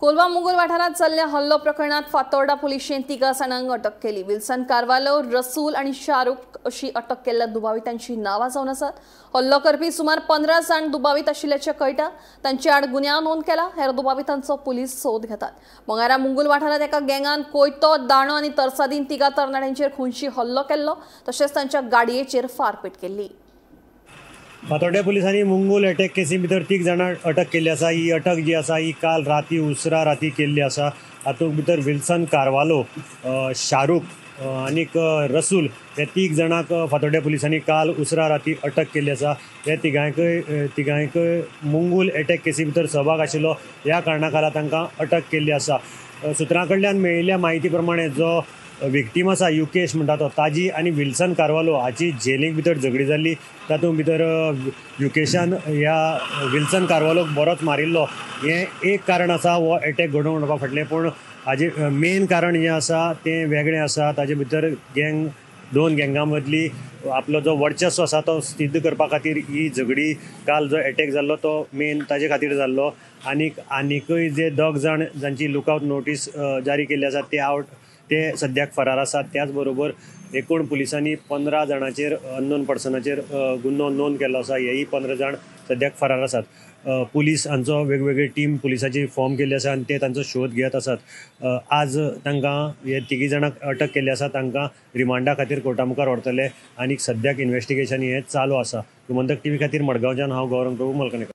कोलवा मुंगूल वाठारांत चल्ल्या हल्लो प्रकरणात फातोर्डा पुलिशेन तिगा जाणांक अटक केली. विल्सन कार्वालो, रसूल आनी शाहरुख अशी अटक केल्ल्या दुबावितांची नांवां जावन आसात. हल्लो करपी सुमार 15 जाण दुबावीत आशिल्ल्याचें कळटा. तांचे आड गुन्यांव नोंद केला. हेर दुबावितांचो पुलीस सोद घेतात. मंगळारा मुंगूल वाठारांत एका गँगान कोयतो, दाणो आनी तरसादीन तिगा तरणाट्यांचेर खुनशी हल्लो केल्लो, तशेंच तांच्या गाडयेचेर फारपेट केल्ली. फातोड्ड्या पुलिसांनी मुंगूल अटॅक केसी भितर 3 जाणां अटक केल्ली आसा. ही अटक जी आसा ही काल राती उसरा राती केल्ली आसा. हातूंत भितर विल्सन कार्वालो, शाहरुख आनीक रसूल हे 3 जाणांक फातोड्ड्या पुलिसांनी काल उसरा राती अटक केल्ली आसा. हे तिगांयकय मुंगूल अटॅक केसी भितर सहभाग आशिल्लो, ह्या कारणा खाला तांकां अटक केल्ली आसा. सुत्रां कडल्यान मेळिल्ल्या म्हायती प्रमाणे जो विक्टीम आसा युकेश म्हणटा तो, ताजी आनी विल्सन कार्वालो हाची जेलीक भितर झगडी जाल्ली. तातूंत भितर युकेशान ह्या विल्सन कार्वालोक बरोच मारिल्लो, हें एक कारण आसा हो एटॅक घडोवन हाडपा फाटलें. पूण हाजें मेन कारण जें आसा तें वेगळें आसा. ताजे भितर गँग, 2 गँगां मदली आपलो जो वर्चस्व आसा तो सिद्ध करपा खातीर ही झगडी, काल जो एटॅक जाल्लो तो मेन ताजे खातीर जाल्लो. आनीक आनीकय जे 2 जाण जांची लुकआवट नोटीस जारी केल्ली आसा ते आवट, ते सद्याक फरार आसात. त्याच बरोबर एकूण पुलिसांनी 15 जाणांचेर अननोन पर्सनाचेर गुन्यांव नोंद केल्लो आसा. हेय 15 जाण सद्याक फरार आसात. पुलीस हांचो वेगवेगळी टीम पुलिसाची फॉर्म केल्ली आसा आनी ते तांचो शोध घेत आसात. आज तांकां हे 3 जाणांक अटक केल्ली आसा. तांकां रिमांडा खातीर कोर्टा मुखार व्हरतले आनी सद्याक इन्वेस्टिगेशन हें चालू आसा. गोमंतक टीव्ही खातीर मडगांवच्यान हांव गौरव प्रभू मलकणेकर.